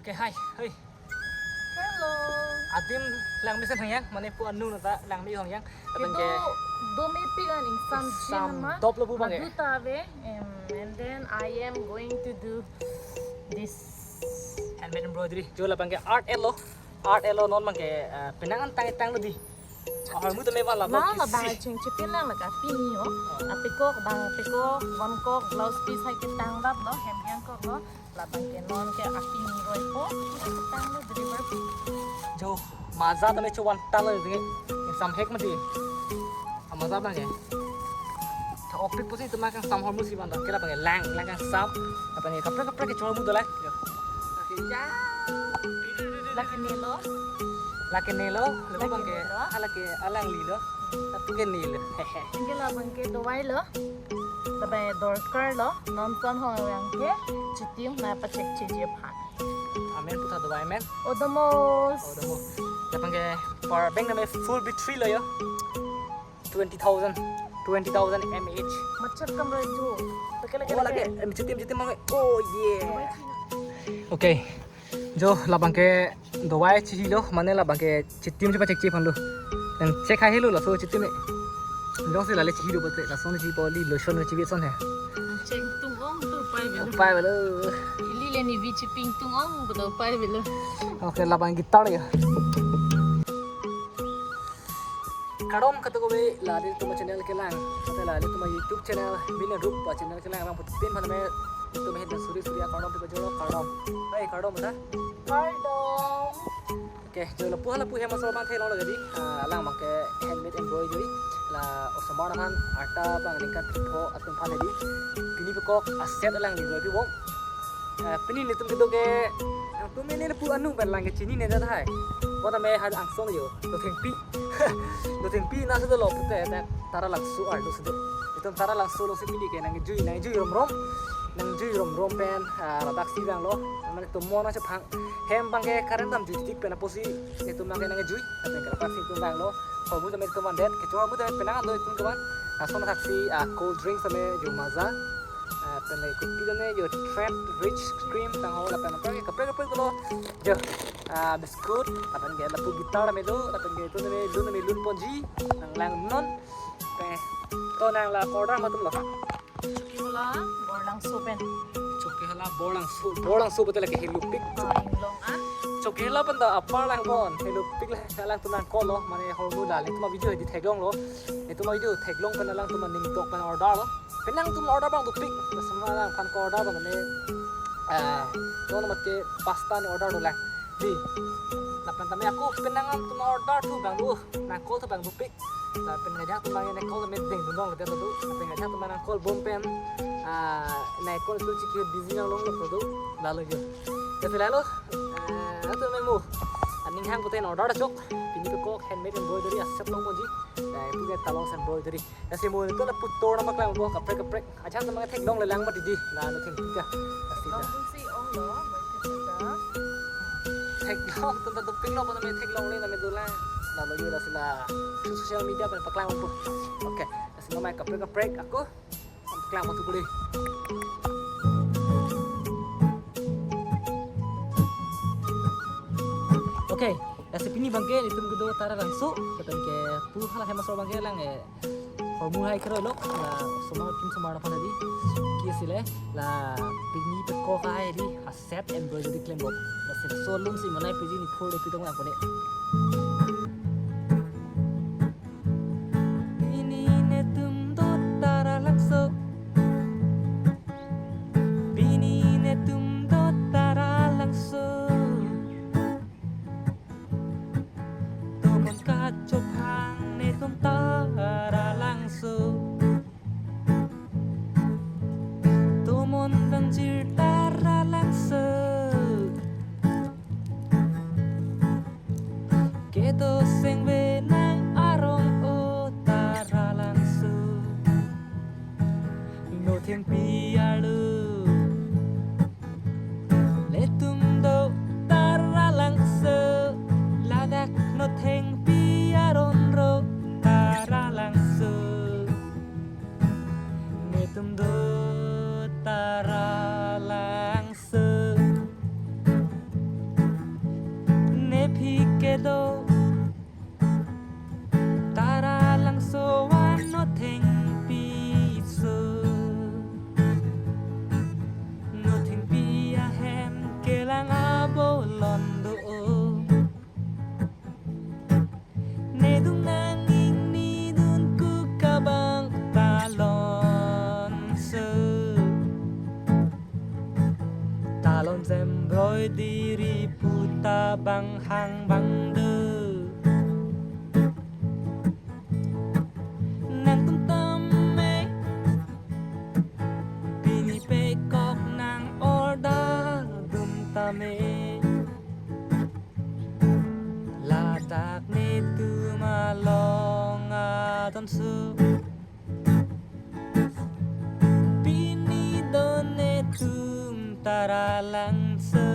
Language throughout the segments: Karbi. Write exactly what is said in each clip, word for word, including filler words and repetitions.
Okay, hi, hi. Hello. Adim langmesen hangyang, mane pu anu nata langme hangyang. Abang Ito ke domepik an ingsam sam chin ma. Dop lo pu bang ke. Madu ta ave. Em, and then I am going to do this. Handmade embroidery. Jo labang ke art elo. Art elo non bang ke, eh, penang an tang tang lo di. Ahormu tame wala La bang la bang kisi. Chingchipin lang la ka pini ho. Apikok bang apikok, one kok, blouse piece hai kitang dap lo, hem yang kok lo. Labang ke non ke apini roi po. Kitang lo deliver. Jo maza tame chuan talo di. Sam hek mati. Amaza bang ke. Tha opik pusi tuma kang sam hormu si bang ke labang ke lang lang kang sam. Labang ke kaprek kaprek ke hormu dola. Jo. Okay, ja. Lake nelo. Lake nelo, lake bang ke, Lake nelo. Ah, lake alang lilo, tapi ke nelo. Hehe. Anke labang ke dovai lo. Labang dorkar lo. Non son ho yang ke. Chitim na pachek chiji aphan. Amen puta dovai amen. Odomos. Oh, demo. Labang ke power bank name full battery lo yo. Twenty thousand, twenty thousand mAh. Macet kamra itu. Lake lake Oh, lake, em, chitim chitim bang ke. Oh, yeah. Okay. Jo labang ke dovai chihilo, mane labang ke chitim chepa chek chip hanlo. Yang chek hai helo laso chitim e. Jongsi lale chihilo pute laso ni chipo li lotion ni chibi son he. Cheng tung ong tu pai belo. Pai belo. Ili le ni vi chiping tung ong betul pai belo. Okay, labang guitar ya. Kardom katu kove lale tuma channel kelang. Kata lale tuma YouTube channel Mina Rup pa channel kelang abang putin phan me tuma hin suri suri kardom pi bajolo kardom. Hai kardom ta. Kardom. Okay, jo lapu hala pu hem asor bang thelong lagi di. Ah, alang bang ke handmade embroidery. La osomar han arta bang ningkan pho atum phan di. Pini pekok aset alang di bom. Ah, pini netum kedo ke nangtum ini pu anu pen lang ke chini ne dah hai. Kota me hal angsong yo. Lo thengpi. Lo thengpi na sudah lo pute te Taralangso arlo sudah. Itum Taralangso lo si pini ke nangjui nangjui rom rom. Nangjui rom rom pen ah, ladak si bang lo. Mane tum mona chephang. Hem bang ke karen dam jui tik pen aposi netum bang ke nangjui. Tapi ke ladak si tum bang lo. Hormu tame tum van det. Kecho hormu tame penang ando itum tum van. Lason thaksi ah, cold drinks tame jo maza. Ah, pen lake kopi tame jo Trap Rich Cream tang ho lapen kaprek kaprek kaprek lo. Jo ah, biscuit, lapen ke lapu guitar tame do, lapen ke itu tame lun tame lun ponji, nang lang non. Pe to nang la order ma tum lo. Choki hola, Borlangso pen. Choki hala Borlangso, Borlangso pute lake helupik. Ah, inglong an. Choki hala pen ta apar lang bon, helupik la lang tu nangkok lo, mane hormu la, itu ma video di theklong lo. Itu ma video theklong pen lang tu ma ning tok pen order lo. Penang tum order bang dopik, sama lang phan ko order bang ne. Ah, to namat ke pasta ni order do lang. Di. Lapen tame ako penang tum order tu bang do, nangkok tu bang dopik. Lapen ngajak tum bang ne call me ding dunong le tu. Lapen ngajak tum nangkok bom pen. Ah, nangkok tu chiki busy nang long lo tu. Lalo jo. Ya lalo. Ah, atu me mu. Aning hang puten order chok. Pini pekok handmade embroidery aset long ponji. Dai punya talong embroidery. Lasi mo itu lapu tor nama klang bo kaprek kaprek. Ajan nama theklong le lang mati di. La no thengpi ka. Lasi Long da. Pun si ong lo, baik kita. Theklong tum ta dopik lo pu tame theklong le name dolang. La lo yo lasi la. Tu social media pen paklang bo. Okay. Lasi nama kaprek kaprek ako. Paklang matu puli. Okay. Lasi pini bang ke netum kedo Taralangso. Lapen ke pu hala hem asor bang ke lang eh. Hormu hai kero lo, la osomar atum osomar aphan di. Kisi le, la pini pekok hai di, aset embroidery klem bom. Lasi so lum si manai piji ni phur do pitong lang kone. Pini netum do Taralangso. Pini netum do Taralangso. Tomon kachophang netum Taralangso. Tomon vangjir Taralangso. Kedo sengve nang arong o Taralangso. No thengpi arlo. Letum do Taralangso. Ladak no thengpi aron ro. Diri puta bang hang bang de. Nangtum tame. Pini pekok nang order dum tame. Ladak netum along adon su. Pini do netum taralangso.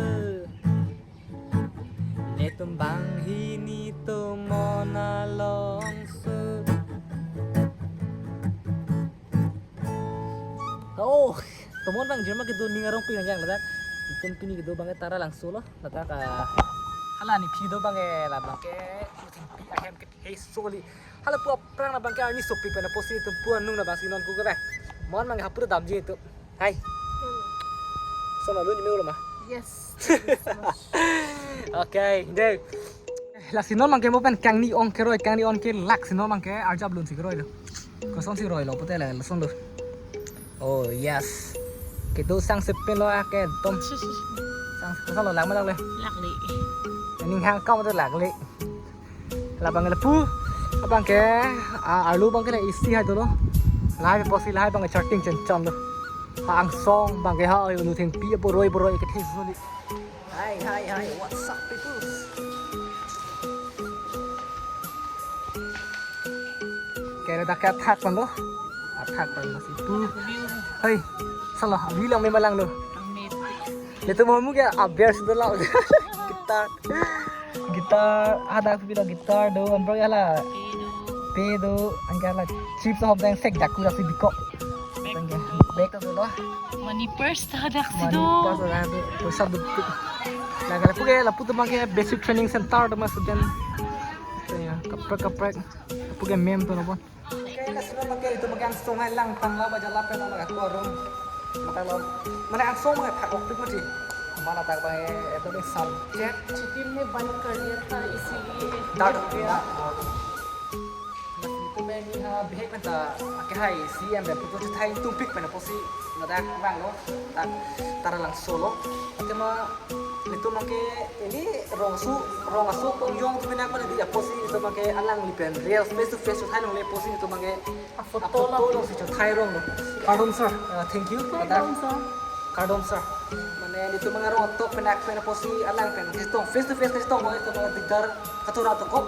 Netum banghini tomon alongso. Oh, tomon bang jirma kedo ning arong pi nangjang ladak. Itum pini kedo bang taralangso lo. Ladak, ah, hala ni phi do bang, eh, labang ke, pi ahem ke, hey, soli. Hala pu aphrang labang ke arni sopik pen apotsi itum pu anung labang si non ku ke bang. Mon bang hapur damji itum. Hai. Son alun ni me ulo ma. Yes. Thank you so much. Okay, deh. Lasi non bang ke mo pen kangni ong keroi, kangni ong ke lak si non bang ke arjap lun si keroi lo. Koson si roi lo pute la lason lo. Oh yes. Kedo sang sepen lo ake dom. Sang koson lo lak ma lak le. Lakle. Ning hang kam to lakle. Labang ke lapu. Labang ke, ah, arlo bang ke la isi hai dolo. Lahai apotsi lahai bang ke charting chen cham lo. Ha angsong bang ke ha unu thengpi aporoi poroi ke thesoli. Hi, hi, hi. What's up, people? Kaya dak athak pan lo. Athak pan lo si tu. Hai, salah, bilang memang lang lo. Itu mau mungkin aber sudah lah. Gitar. Gitar, ada aku bilang gitar do, ambrok ya lah. Pedo, angka lah. Chips of them sek daku dak si biko. Back to lo. Money purse ta dak si do. Money purse ta dak si do. Purse do. Laga lapu ke, lapu tu bang ke basic training center tu mas student. Ya, kaprek kaprek. Lapu ke mem tu nopon. Okay, lasi non bang ke itum bang ke angsong hai lang tanglo ba jala pen bang ke room. Mata lo. Mane angsong bang ke phak okpik mati. Mana tak bang ke itu deh sound check. Chitim ne ban kar diya tha, isiliye. Dart. Itu bang ni ha bihek pen ta ake hai C M pen putu chethai ingtumpik pen apotsi ladak vanglo, ladak taralangso lo. Ake ma itum bang ke ini rong aso, rong aso kong yong tu pinak pen di apotsi itum bang ke alangli pen real face to face chethai longle apotsi itum bang ke photo along si chethai rong lo. Kardom sir. Uh, thank you. Ladak. Kardom sir. Kardom sir. Mane itum bang rong atok pinak pen apotsi alang pen chetong face to face chetong bang itum bang dikdar katura tokok.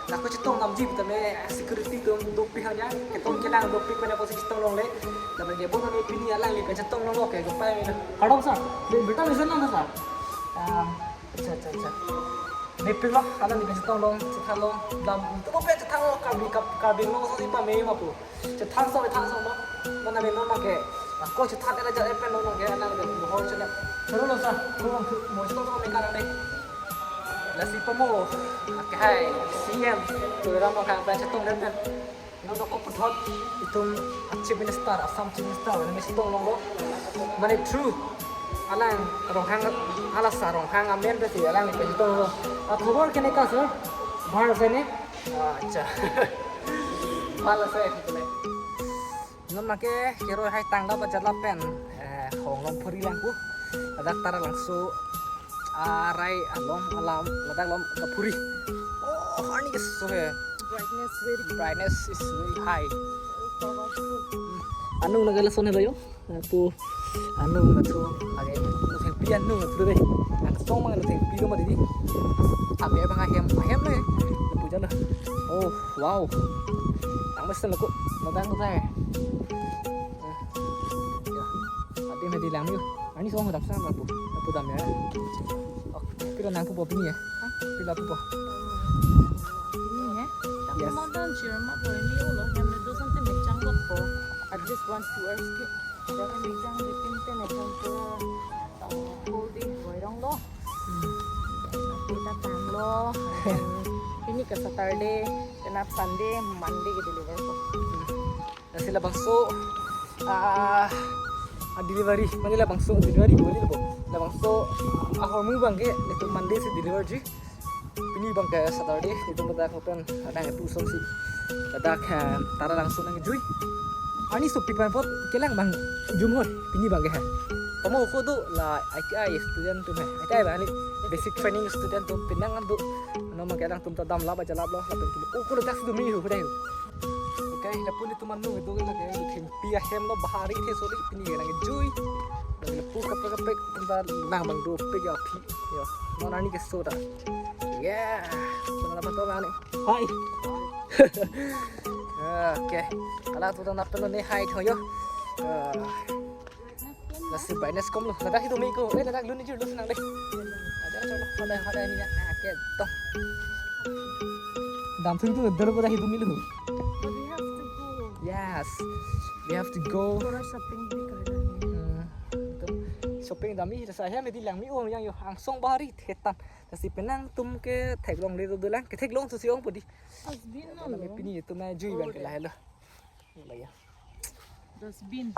Laku chetong damji beta me security dom dopik hanya. Ketong kelang dopik pen apotsi chetong longle. Lapen ke bon ame pini alangli pen chetong longlo ke gopai me. Kardom sir. Beta me sen nang sir. Ah, acha, acha, acha. Mepik lo, alangli pen chetong long, chethang long, dam. Itu mau pen chethan lo, Karbi, Kar-, Karbi Anglong so si pame ma pu. Chethan so, chethan so lo. Mana me non bang ke. Ako chethan era jat pen non bang ke, alang de mohor chena. Seru lo sir, mo mo chetong so me kan de. Lasi pamo, ake hai, C M, Tuliram Ronghang pen chetong den pen. Nonok ko puthot itum Chief Minister, Assam Chief Minister, mane chetong longlo. Mane true. Alang Ronghang, hala sir Ronghang amen berarti alang pen chetong longlo. Ah, khobor keneka sir? Bhal ase ne? Ah, acha. Bhal ase, kene. Non bang ke keroi hai tanglo ba jala pen. Eh, hong long phuri lang pu. Ladak taralangso. Arai along alam ladak lom kaphuri. Oh, arni keso he. Brightness very, brightness is very high. Very powerful. Hmm. Anung nang lason helo yo. Lapu anung nang thu. Ake nuthengpi anung nang thu deh. Angsong bang nuthengpi do ma didi. Ake bang ahem, ahem ne. Lapu jala. Oh, wow. Tang mesen lo ko. Ladak ko he. Ya. Adi me di lang yo. Arni song dam sang lapu. Lapu dam ya. Oh, pilo nangpupo pini ya? Hah? Pilo pupo? Pini ya? Yes. Modern chair ma boy ni ulo, hem do something mechang ko. At least one, two hours ke. Jaga mechang di pinte mechang pura, uh, whole day boy rong lo. Hmm. Kita tang lo. Pini ke Saturday, kenap Sunday, Monday ke deliver ko. Hmm. Lasi labangso, ah, ah, delivery, mane labangso delivery, mane labo. Labangso, ah, ahormu bang ke, netum Monday si deliver ji. Pini bang ke Saturday, netum dak hopen, ada yang puson si. Ladak, eh, taralangso nangjui. Arni sopik pen apot, kelang bang jumhor, pini bang ke ha. Tamo ako do la I T I student atum he. I T I ba ni basic training student atum penang an do. Ano ma kelang atum ta dam lap aja lap lo. Lapen atum ako lo tax do mi hu dai. Okay, lapu nelitum anu do lake thengpi ahem lo bahari the soli pini ke nang jui. Lapu kaprek kaprek atum ta nang bang dopik ya phi. Yo, non ani keso ta. Yeah. Selamat malam ani. Hai. Okay. Ala tu ta napelo ne hai tho yo. Ah. Lasi brightness kom lo. Ladak hidu mi ko. Eh, ladak lun ni jur lun nang deh. Ada coba pada pada ni ya. Ah, okay. Toh. Dam thun tu der pada hidu mi lo. But we have to go Yes. We have to go. for a shopping big garden. Hmm, itu. Shopping dam mi rasa ya medi lang mi oh yang yo angsong bahari thetan. Lasi penang atum ke theklongle do lang ke theklong tu si ong pudi. Dustbin na Nami lo. Pini atum na jui ban ke lahelo. Ba ya. Dustbin.